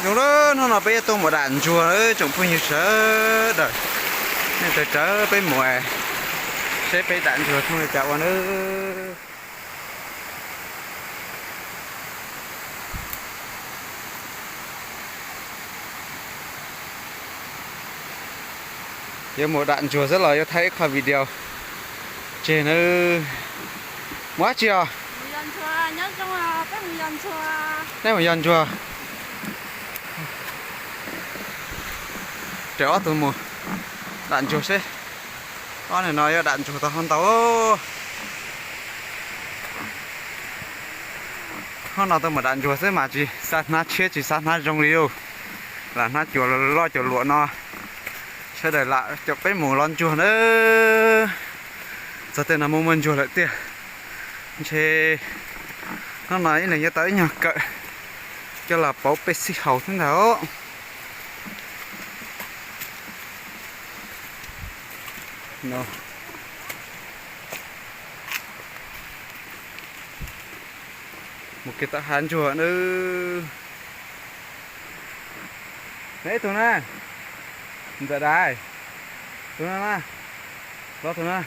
Zoo lawm, hnub no peb yuav tuaj mus dam ntsuag lawm tsoom phooj ywg sawv daws. Nej sawv daws peb mus seb peb dam ntsuag thooj li cas ua nawb. Yuav mus dam ntsuag xwb los yuav thaij ib qho video tseg nawb. Mus dab tsi os? Nej mus yos ntsuag. Raws ob tug mus dam ntsuag seb. Ob niag no yuav dam ntsuag tau hov ntau. Hnub no tuaj mus dam ntsuag xwb mas tsis xav hnav tshiab, tsis xav hnav zoo li. Lam hnav cov loj cov luam no. Sawv daws lam caum peb mus los ntsuag nawb. Txog tej no muaj muaj ntsuag lawm tiag. Ntshe hnub no ib leeg yuav tau ib nyuag kawm coj los pauv pej xij haus thiab ntag. Mus kiag tom hav ntsuag nawb. Neb ib tug na, Ntxawm Dais, tus no na, los tus no.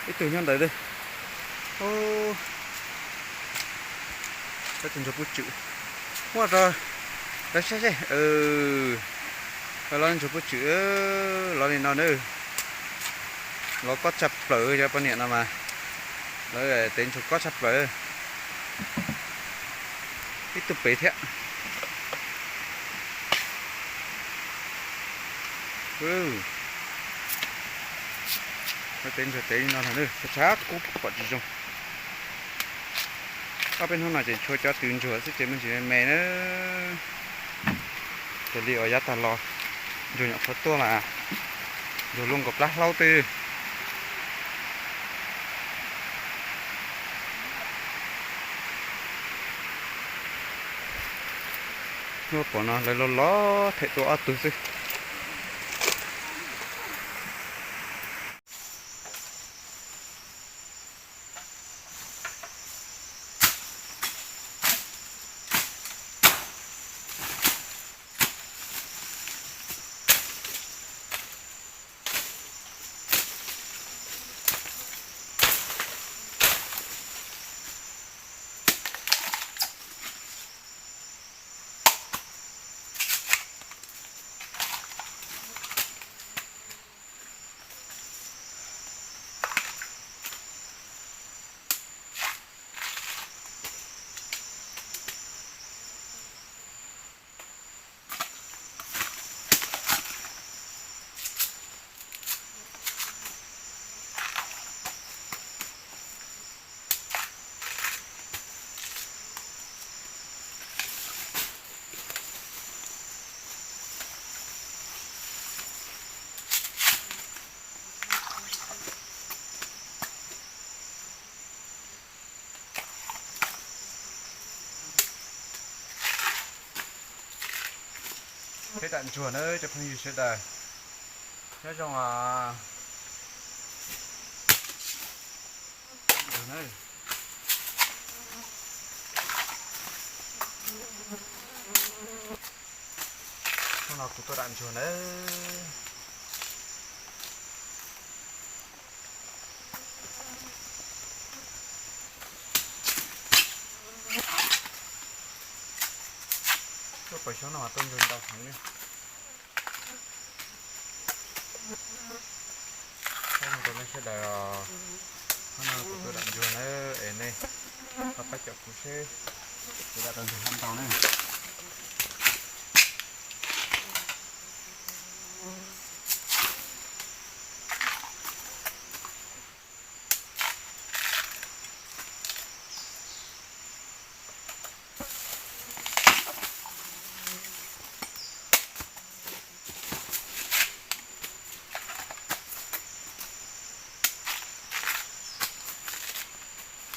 Ib tug nyob ntawd. Tus ntsuag puv tswm, muab rau lawv saib seb. Los ntsuag puv tswm, los li no na. Los kob tshaj plaws, cov poj niam no mas lawv tev ntsuag kob tshaj plaws. Ib tug pem thiab. Lawv tev ntsuag tev li no, tshav kub pom tsis zoo. Ob peb hnub no ces tshuav cov tw ntsuag xwb ces me ntsis me me na. Raws li uas yav tag los ntsuag nyuam qhuav tuaj mas ntsuag luaj nkaus plab hlaub twg. Hnub pom no lawv los los them tuaj ob tug xwb. Peb dam ntsuag nawb cov phooj ywg sawv daws. Nyob zoo. Hnub no kuv tuaj dam ntsuag nawb. Tuaj pom xyoob no mas tuaj ntsuag ntau heev li. Nyob zoo rau nej sawv daws os. Hnub no kuv tuaj dam ntsuag nawb es nej ho pab caum kuv seb kuv dam tau ntsuag hov ntau na.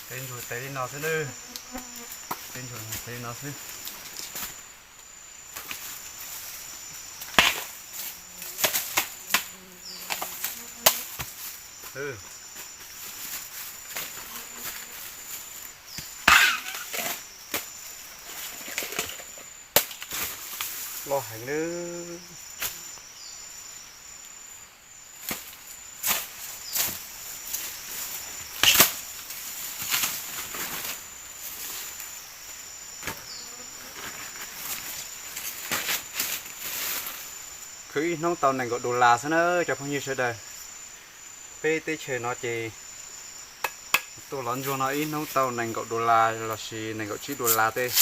Tev ntsuag tev li no xwb nawb. Tev ntsuag tev li no xwb. Ntau heev nawb. Khwv ib hnub tau nees nkaum dollar xwb na cov phooj ywg sawv daws. Peb teb chaws no ces tuaj lov ntsuag no ib hnub tau nees nkaum dollar lossis nees nkaum tsib dollar tej.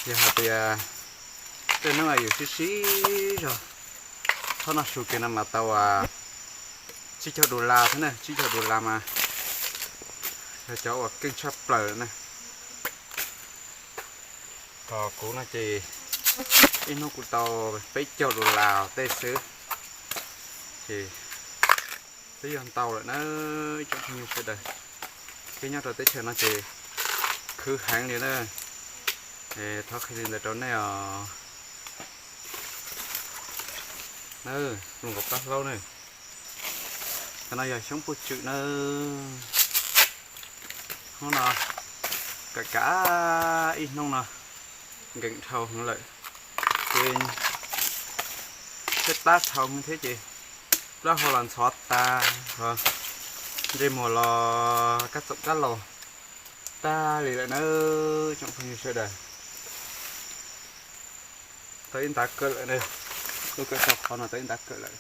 Yog hais tias tej hnub yus sib sib zog txhob noj su kiag no mas tau tsib caug dollar xwb na, tsib caug dollar mas yog cov uas keej tshaj plaws na. Ho kuv no ces ib hnub kuv tau peb caug dollar tej xwb, ces twb yog ntau lawm na ib tsoom phooj ywg sawv daws. Peb nyob rau teb chaws no ces khwv heev li na. Thov qhia li ntawd rau nej os. Nawb, zoo nkaus plab hlaub na. Cov no yog xyoob puj tswm nawb. Hnub no kam kam ib hnub no nkees dhau heev lawm, ces thiab plab dhau heev thiab ces plaub hau los ntxhov tag, ntsej muag los kab txoom kab laus tag li lawm nawb tsoom phooj ywg sawv daws. Tau ib ntav kawg lawm na, lub kawm tau qhov no tau ib ntav kawg lawm,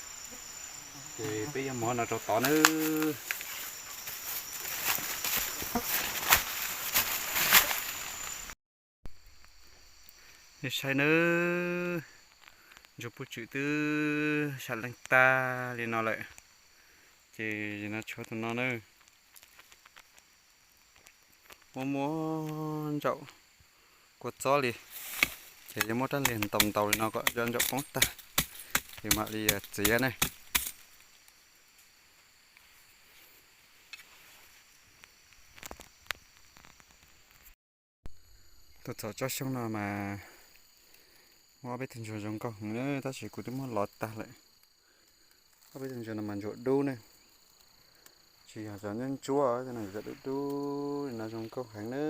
ces peb yuav mus no rau tod nawb. Nej saib nawb, ntsuag puj tswm twb sam leej tag li no lawm, ces no tshuav tus no na. Muab muab ntsaum kua txob li, ces yuav muab rab liag ntaus ntaus li no kom cov ntsaum poob tag, ces mam li txiav ne. Tus txhaum tsob xyoob no mas muaj ob peb tug ntsuag zoo nkauj heev na, tab sis kuv twb muab lov tag lawm. Ob peb tug ntsuag no mas ntsuag dub ne, tsis yog cov ntsuab ntsuab, cov no cov dub dub li no zoo nkauj heev na.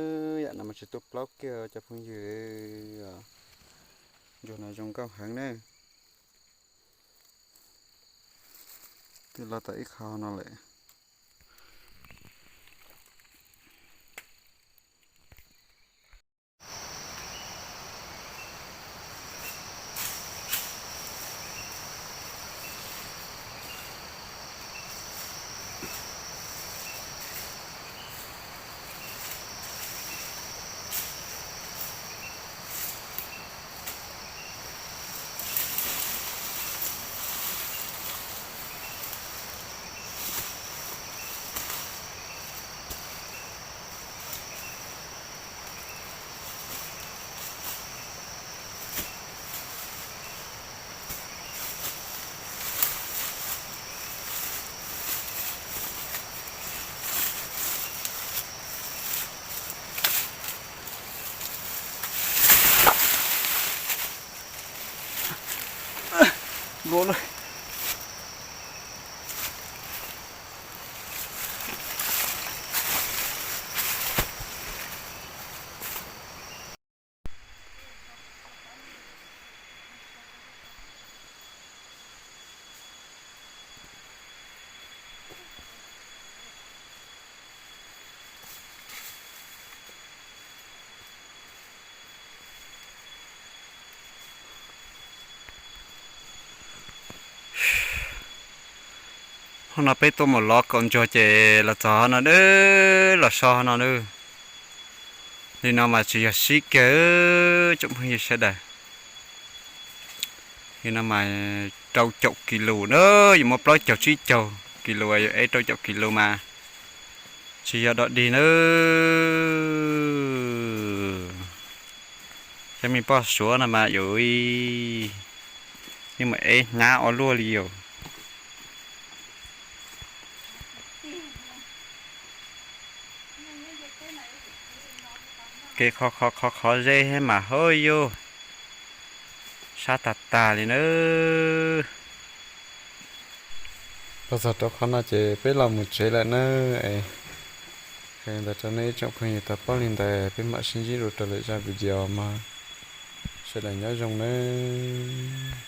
Yam no mas tsis tuaj plaub kiag cov phooj ywg, ntsuag no zoo nkauj heev na. Twb lov tau ib qho no lawm. Hnub no peb tuaj mus lov kaum ntsuag ces los txog no, los so no na. Li no mas tsis yog sib kiag tsoom phooj ywg sawv daws. Li no mas rau caum kis lus na, yuav muaj plaub caug tsib caug kis lus, yuav ev rau caum kis lus mas tsis yog dog dig na. Cov me poj suav no mas yuav yeej mus ev hnyav ua luaj li yom. Kev qhov qhov qhov qhov zeb thiab mas hauj yug, sab tag tag li nawb. Los txog rau qhov no ces peb los mus tsev lawm nawb. Qhia li ntawd rau nej ib tsoom phooj ywg tau paub li ntawd, peb mam sib ntsib dua rau lwm zaj video mog. Sawv daws nyob zoo nawb.